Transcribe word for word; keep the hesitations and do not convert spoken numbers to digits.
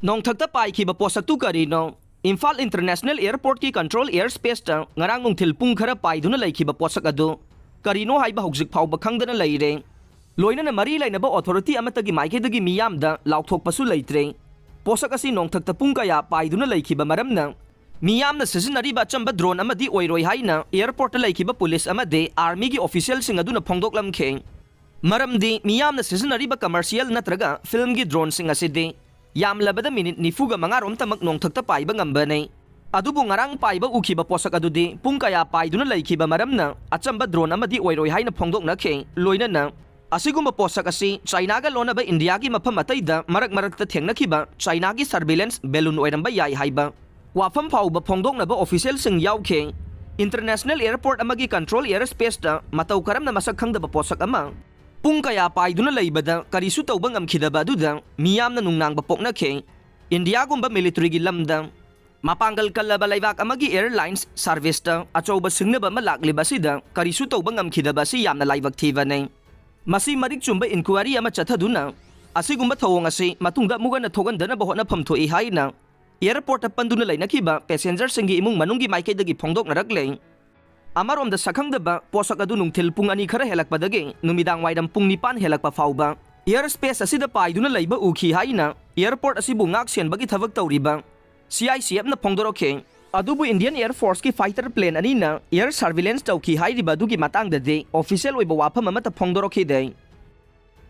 ꯅꯣꯡꯊꯛꯇ ꯄꯥꯏꯈꯤꯕ ꯄꯣꯠꯁꯛꯇꯨ ꯀꯔꯤꯅꯣ? Imphal international ꯑꯦꯌꯔꯄꯣꯔꯠꯀꯤ control air ꯁ꯭ꯄꯦꯁꯇ ꯉꯔꯥꯡ ꯅꯨꯡꯊꯤꯜ ꯄꯨꯡ ꯈꯔ ꯄꯥꯏꯗꯨꯅ ꯂꯩꯈꯤꯕ ꯄꯣꯠꯁꯛ ꯑꯗꯨ ꯀꯔꯤꯅꯣ ꯍꯥꯏꯕ ꯍꯧꯖꯤꯛ ꯐꯥꯎꯕ ꯈꯪꯗꯅ ꯂꯩꯔꯦ꯫ ꯂꯣꯏꯅꯅ ꯃꯔꯤ ꯂꯩꯅꯕ ꯑꯣꯊꯣꯔꯤꯇꯤ ꯑꯃꯠꯇꯒꯤ ꯃꯥꯏꯀꯩꯗꯒꯤ ꯃꯤꯌꯥꯝꯗ ꯂꯥꯎꯊꯣꯛꯄꯁꯨ ꯂꯩꯇ꯭ꯔꯦ꯫ ꯄꯣꯠꯁꯛ ꯑꯁꯤ ꯅꯣꯡꯊꯛꯇ ꯄꯨꯡ ꯀꯌꯥ ꯄꯥꯏꯗꯨꯅ ꯂꯩꯈꯤꯕ ꯃꯔꯝꯅ ꯃꯤꯌꯥꯝꯅ ꯁꯤꯖꯤꯟꯅꯔꯤꯕ ꯑꯆꯝꯕ ꯗ꯭ꯔꯣꯟ ꯑꯃꯗꯤ ꯑꯣꯏꯔꯣꯏ ꯍꯥꯏꯅ ꯑꯦꯌꯔꯄꯣꯔꯠꯇ ꯂꯩꯈꯤꯕ ꯄꯨꯂꯤꯁ ꯑꯃꯗꯤ ꯑꯥꯔꯃꯤꯒꯤ ꯑꯣꯐꯤꯁꯤꯌꯦꯜꯁꯤꯡ ꯑꯗꯨꯅ ꯐꯣꯡꯗꯣꯛꯂꯝꯈꯤ꯫ ꯃꯔꯝꯗꯤ ꯃꯤꯌꯥꯝꯅ ꯁꯤꯖꯤꯟꯅꯔꯤꯕ ꯀꯃꯔꯁꯤꯌꯦꯜ ꯅꯠꯇ꯭ꯔꯒ ꯐꯤꯜꯝꯒꯤ ꯗ꯭ꯔꯣꯟꯁꯤꯡ ꯑꯁꯤꯗꯤ ꯌꯥꯝꯂꯕꯗ ꯃꯤꯅꯤꯠ ꯅꯤꯐꯨꯒ ꯃꯉꯥꯔꯣꯝꯇꯃꯛ ꯅꯣꯡꯊꯛꯇ ꯄꯥꯏꯕ ꯉꯝꯕꯅꯤ꯫ ꯑꯗꯨꯕꯨ ꯉꯔꯥꯡ ꯄꯥꯏꯕ ꯎꯈꯤꯕ ꯄꯣꯠꯁꯛ ꯑꯗꯨꯗꯤ ꯄꯨꯡ ꯀꯌꯥ ꯄꯥꯏꯗꯨꯅ ꯂꯩꯈꯤꯕ ꯃꯔꯝꯅ ꯑꯆꯝꯕ ꯗ꯭ꯔꯣꯟ ꯑꯃꯗꯤ ꯑꯣꯏꯔꯣꯏ ꯍꯥꯏꯅ ꯐꯣꯡꯗꯣꯛꯅꯈꯤ꯫ ꯂꯣꯏꯅꯅ ꯑꯁꯤꯒꯨꯝꯕ ꯄꯣꯠꯁꯛ ꯑꯁꯤ ꯆꯥꯏꯅꯥꯒ ꯂꯣꯟꯅꯕ ꯏꯟꯗꯤꯌꯥꯒꯤ ꯃꯐꯝ ꯑꯇꯩꯗ ꯃꯔꯛ ꯃꯔꯛꯇ ꯊꯦꯡꯅꯈꯤꯕ ꯆꯥꯏꯅꯥꯒꯤ ꯁꯔꯚꯤꯂꯦꯟꯁ ꯕꯦꯂꯨꯟ ꯑꯣꯏꯔꯝꯕ ꯌꯥꯏ ꯍꯥꯏꯕ ꯋꯥꯐꯝ ꯐꯥꯎꯕ ꯐꯣꯡꯗꯣꯛꯅꯕ ꯑꯣꯐꯤꯁꯤꯌꯦꯜꯁꯤꯡ ꯌꯥꯎꯈꯤ꯫ ꯏꯟꯇꯔꯅꯦꯁꯅꯦꯜ ꯑꯦꯌꯔꯄꯣꯔꯠ ꯑꯃꯒꯤ ꯀꯟꯇ꯭ꯔꯣꯜ ꯑꯦꯌꯔ ꯁ꯭ꯄꯦꯁꯇ ꯃꯇꯧ ꯀꯔꯝꯅ ꯃꯁꯛ ꯈꯪꯗꯕ ꯄꯣꯠꯁꯛ ꯑꯃ ꯄꯨꯡ ꯀꯌꯥ ꯄꯥꯏꯗꯨꯅ ꯂꯩꯕꯗ ꯀꯔꯤꯁꯨ ꯇꯧꯕ ꯉꯝꯈꯤꯗꯕ ꯑꯗꯨꯗ ꯃꯤꯌꯥꯝꯅ ꯅꯨꯡꯅꯥꯡꯕ ꯄꯣꯛꯅꯈꯤ꯫ ꯏꯟꯗꯤꯌꯥꯒꯨꯝꯕ ꯃꯤꯂꯤꯇꯔꯤꯒꯤ ꯂꯝꯗ ꯃꯄꯥꯡꯒꯜ ꯀꯜꯂꯕ ꯂꯩꯕꯥꯛ ꯑꯃꯒꯤ ꯑꯦꯌꯔꯂꯥꯏꯟꯁ ꯁꯥꯔꯚꯤꯁꯇ ꯑꯆꯧꯕ ꯁꯤꯡꯅꯕ ꯑꯃ ꯂꯥꯛꯂꯤꯕ ꯑꯁꯤꯗ ꯀꯔꯤꯁꯨ ꯇꯧꯕ ꯉꯝꯈꯤꯗꯕ ꯑꯁꯤ ꯌꯥꯝꯅ ꯂꯥꯏꯕꯛ ꯊꯤꯕꯅꯤ꯫ ꯃꯁꯤ ꯃꯔꯤꯛ ꯆꯨꯝꯕ ꯏꯟꯀ꯭ꯋꯥꯏꯔꯤ ꯑꯃ ꯆꯠꯊꯗꯨꯅ ꯑꯁꯤꯒꯨꯝꯕ ꯊꯧꯑꯣꯡ ꯑꯁꯤ ꯃꯇꯨꯡꯗ ꯑꯃꯨꯛ ꯍꯟꯅ ꯊꯣꯛꯍꯟꯗꯅꯕ ꯍꯣꯠꯅꯐꯝ ꯊꯣꯛꯏ ꯍꯥꯏꯅ ꯑꯦꯌꯔꯄꯣꯔꯠꯇ ꯄꯟꯗꯨꯅ ꯂꯩꯅꯈꯤꯕ ꯄꯦꯁꯦꯟꯖꯔꯁꯤꯡꯒꯤ ꯏꯃꯨꯡ ꯃꯅꯨꯡꯒꯤ ꯃꯥꯏꯀꯩꯗꯒꯤ ꯐꯣꯡꯗꯣꯛꯅꯔꯛꯂꯦ꯫ ꯑꯃꯔꯣꯝꯗ ꯁꯛꯈꯪꯗꯕ ꯄꯣꯠꯁꯛ ꯑꯗꯨ ꯅꯨꯡꯊꯤꯜ ꯄꯨꯡ ꯑꯅꯤ ꯈꯔ ꯍꯦꯜꯂꯛꯄꯗꯒꯤ ꯅꯨꯃꯤꯗꯥꯡ ꯋꯥꯏꯔꯝ ꯄꯨꯡ ꯅꯤꯄꯥꯟ ꯍꯦꯜꯂꯛꯄ ꯐꯥꯎꯕ ꯑꯦꯌꯔ ꯁ꯭ꯄꯦꯁ ꯑꯁꯤꯗ ꯄꯥꯏꯗꯨꯅ ꯂꯩꯕ ꯎꯈꯤ ꯍꯥꯏꯅ ꯑꯦꯌꯔꯄꯣꯔꯠ ꯑꯁꯤꯕꯨ ꯉꯥꯛ ꯁꯦꯟꯕꯒꯤ ꯊꯕꯛ ꯇꯧꯔꯤꯕ ꯁꯤ ꯑꯥꯏ ꯁꯤ ꯑꯦꯐꯅ ꯐꯣꯡꯗꯣꯔꯛꯈꯤ꯫ ꯑꯗꯨꯕꯨ ꯏꯟꯗꯤꯌꯟ ꯑꯦꯌꯔ ꯐꯣꯔꯁꯀꯤ ꯐꯥꯏꯇꯔ ꯄ꯭ꯂꯦꯟ ꯑꯅꯤꯅ ꯑꯦꯌꯔ ꯁꯔꯚꯤꯂꯦꯟꯁ ꯇꯧꯈꯤ ꯍꯥꯏꯔꯤꯕ ꯑꯗꯨꯒꯤ ꯃꯇꯥꯡꯗꯗꯤ ꯑꯣꯐꯤꯁꯤꯌꯦꯜ ꯑꯣꯏꯕ ꯋꯥꯐꯝ ꯑꯃꯠꯇ ꯐꯣꯡꯗꯣꯔꯛꯈꯤꯗꯦ꯫